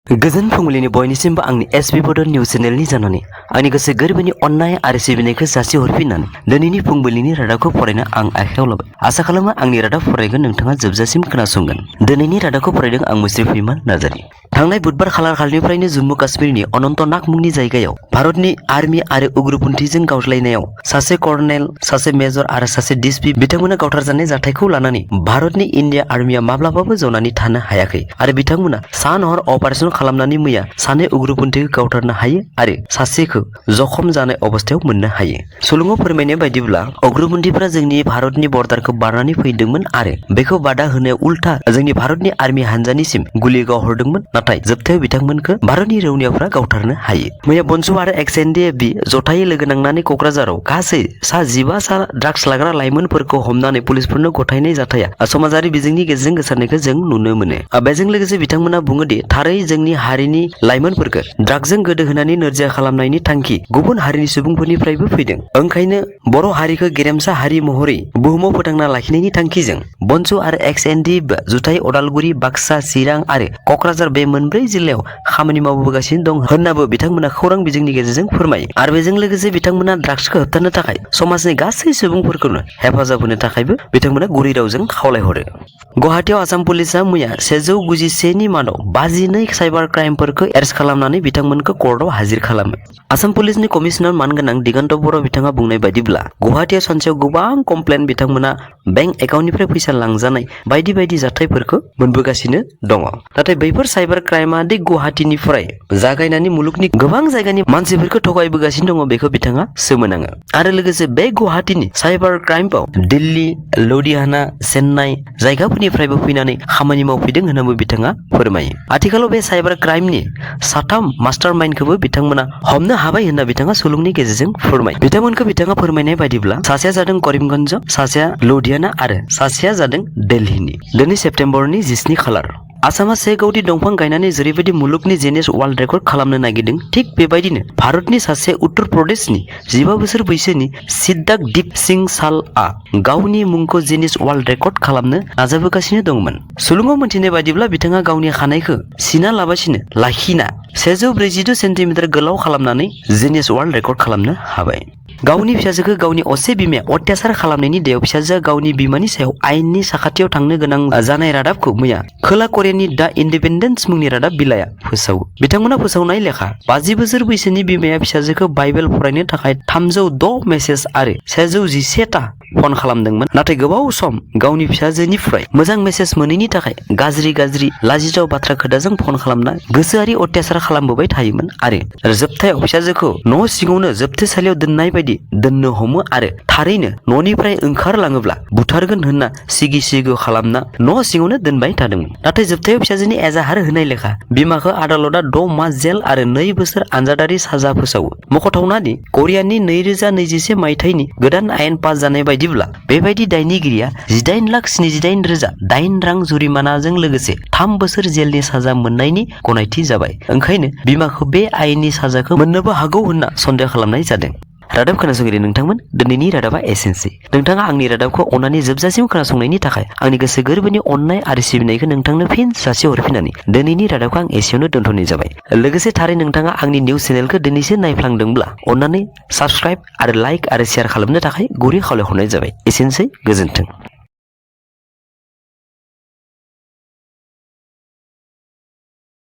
गोजोन फुंबिलिनि बयनिसिमबो आंनि एसबी बड' निउज चेनेलनि जानानै आंनि गोसो गोरबोनि अननाय आरो सिबिनायखौ जासिहरफिननानै दिनैनि फुंबिलिनि रादाबखौ फरायनो आं आखायाव लाबाय। आसा खालामो आंनि रादाब फरायगोन नोंथाङा जोबजासिम खोनासंगोन। दिनैनि रादाबखौ फरायदों आं मुस्रि फैमान नार्जारि। थांनाय बुधबार खालार खालिनिफ्रायनो जम्मु काश्मीरनि अनन्तनाग मुंनि जायगायाव भारतनि आर्मि आरो उग्रपन्थीजों गावस्रायनायाव सासे कर्नेल, सासे मेजर आरो सासे डिएसपी बिथांमोना गावथारजानाय जाथायखौ लानानै भारतनि इन्डिया आर्मिया माब्लाबाबो जनानै थानो हायाखै आरो बिथांमोना सान हर अपारेशन खालामनानै मैया सानै उग्रपन्थीखौ गावथारनो हायो आरो सासेखौ जखम जानाय अबस्थायाव मोननो हायो। सुलुङाव फोरमायनाय बायदिब्ला उग्रपन्थीफोरा जोंनि भारतनि बर्डारखौ बारनानै फैदोंमोन आरो बेखौ बादा होनायाव उल्था जोंनि भारतनि आर्मि हानजानिसिम गुलि गावहरदोंमोन, नाथाय जोबथायाव बिथांमोनखौ भारतनि रौनियाफोरा गावथारनो हायो। मैया बनसु आरो एक्सएनडीएफबी जथायै लोगो नांनानै क'क्राझाराव गासै 15 ड्राग्स लाग्रा लाइमोनफोरखौ हमनानै पुलिसफोरनो गथायनाय जाथाया समाजारि बिजोंनि गेजेरजों गोसारनायखौ जों नुनो मोनो। बेजों लोगोसे बिथांमोना बुङोदि थारै जोंनि हारिनि लाइमोनफोरखौ ड्राग्सजों गोदो होनानै नोरजिया खालामनायनि थांखि गुबुन हारिनि सुबुंफोरनिफ्रायबो फैदों। ओंखायनो बर' हारिखौ गेरेमसा हारि महरै बुहुमाव फोथांना लाखिनायनि थांखिजों बनसु आरो एक्सएनडीएफबी जुथायै अदालगुरि, बाक्सा, चिरां आरो क'क्राझार बे मोनब्रै जिल्लायाव खामानि मावबोगासिनो दं होननाबो बिथांमोना खौरां बिजोंनि गेजेरजों फोरमायो। आरो बेजों लोगोसे बिथांमोना ड्राग्सखौ होबथानो थाखाय समाजनि गासै सुबुंफोरखौनो हेफाजाब होनो थाखायबो बिथांमोना गुरै रावजों खावलायहरो। गुवाहाटीयाव आसाम पुलिसा मैया 191 नि मादाव 52 साइबार क्राइमफोरखौ एरेस्ट खालामनानै बिथांमोनखौ कर्टआव हाजिर खालामो। आसाम पुलिसनि कमिशनार मानगोनां दिगन्त बर' बिथाङा बुंनाय बायदिब्ला गुवाहाटीयाव सानसेयाव गोबां कमप्लेन बिथांमोना बेंक एकाउन्टनिफ्राय फैसा लांजानाय बायदि बायदि जाथायफोरखौ मोनबोगासिनो दङ। नाथाय बैफोर साइबार क्राइमआ दि गुवाहाटीनिफ्राय जागायनानै मुलुगनि गोबां जायगानि मानसिफोरखौ थगायबोगासिनो दङ बेखौ बिथाङा सोमोनाङो। आरो लोगोसे बे गुवाहाटीनि साइबार क्राइमआव दिल्ली, लुधियाना, चेन्नाइ जायगाफोरनिफ्रायबो फैनानै खामानि मावफैदों होननाबो बिथाङा फोरमायो। आथिखालाव बे साइबार क्राइमनि 3 मास्टारमाइन्डखौबो बिथांमोना हमनो हाबाय होनना बिथाङा सुलुंनि गेजेरजों फोरमायो। बिथांमोनखौ बिथाङा फोरमायनाय बायदिब्ला सासेया जादों करिमगन्ज, सासेया लुधियाना आरो सासेया जादों दिल्लीनि। दिनै सेप्तेम्बरनि 17 खालार। आसामा 1 कौटि दंफां गायनानै जेरैबायदि मुलुगनि जिनिस वर्ल्ड रेकर्ड खालामनो नागिरदों, थिग बेबायदिनो भारतनि सासे उत्तर प्रदेशनि 15 बोसोर बैसोनि सिद्धार्थ दीप सिंह सालआ गावनि मुंखौ जिनिस वर्ल्ड रेकर्ड खालामनो नाजाबोगासिनो दंमोन। सुलुङाव मोनथिनाय बायदिब्ला बिथाङा गावनि खानायखौ सिना लाबासिनो लाखिना 142 सेन्टिमिटार गोलाव खालामनानै जिनिस वर्ल्ड रेकर्ड खालामनो हाबाय। गावनि फिसाजोखौ गावनि असे बिमाया अत्याचार खालामनायनि दायाव फिसाजोआ गावनि बिमानि सायाव आयेननि साखाथियाव थांनो गोनां जानाय रादाबखौ मैया खोला करियानि दा इन्डिपेन्डेन्स मुंनि रादाब बिलाइआ फोसावो। बिथांमोना फोसावनाय लेखा 50 बोसोर बैसोनि बिमाया फिसाजोखौ बाइबेल फरायनो थाखाय 306 मेसेज आरो 111 ता फन खालामदोंमोन, नाथाय गोबाव सम गावनि फिसाजोनिफ्राय मोजां मेसेज मोनैनि थाखाय गाज्रि लाजिथाव बाथ्रा खोथाजों फन खालामना गोसोआरि अत्याचार खालामबोबाय थायोमोन आरो जोबथायाव फिसाजोखौ न' सिङावनो जोबथेसालियाव दोननाय बायदि दोननो हमो आरो थारैनो न'निफ्राय ओंखारलाङोब्ला बुथारगोन होनना सिगि खालामना न' सिङावनो दोनबाय थादोंमोन। नाथाय जोबथायाव फिसाजोनि एजाहार होनाय लेखा बिमाखौ आदालतआ 6 मास जेल आरो 2 बोसोर आनजादारि साजा फोसावो। मख'थावनादि करियानि 2021 मायथाइनि गोदान आयेन पास जानाय बायदिब्ला बेबायदि दायनिगिरिया 18,78,008 रां जुरिमानाजों लोगोसे 3 बोसोर जेलनि साजा मोननायनि गनायथि जाबाय। ओंखायनो बिमाखौ बे आयेननि साजाखौ मोननोबो हागौ होनना सन्देह खालामनाय जादों। रादाब खोनासंगिरि नोंथांमोन, दिनैनि रादाबा एसेनोसै। नोंथाङा आंनि रादाबखौ अननानै जोबजासिम खोनासंनायनि थाखाय आंनि गोसो गोरबोनि अननाय आरो सिबिनायखौ नोंथांनो फिन जासिहरफिननानै दिनैनि रादाबखौ आं एसेयावनो दोनथ'नाय जाबाय। लोगोसे थारै नोंथाङा आंनि निउस चेनेलखौ दिनैसो नायफ्लांदोंब्ला अननानै साबस्क्राइब आरो लाइक आरो शेयार खालामनो थाखाय गुरै खावलायहरनाय जाबाय। एसेनोसै, गोजोन्थों।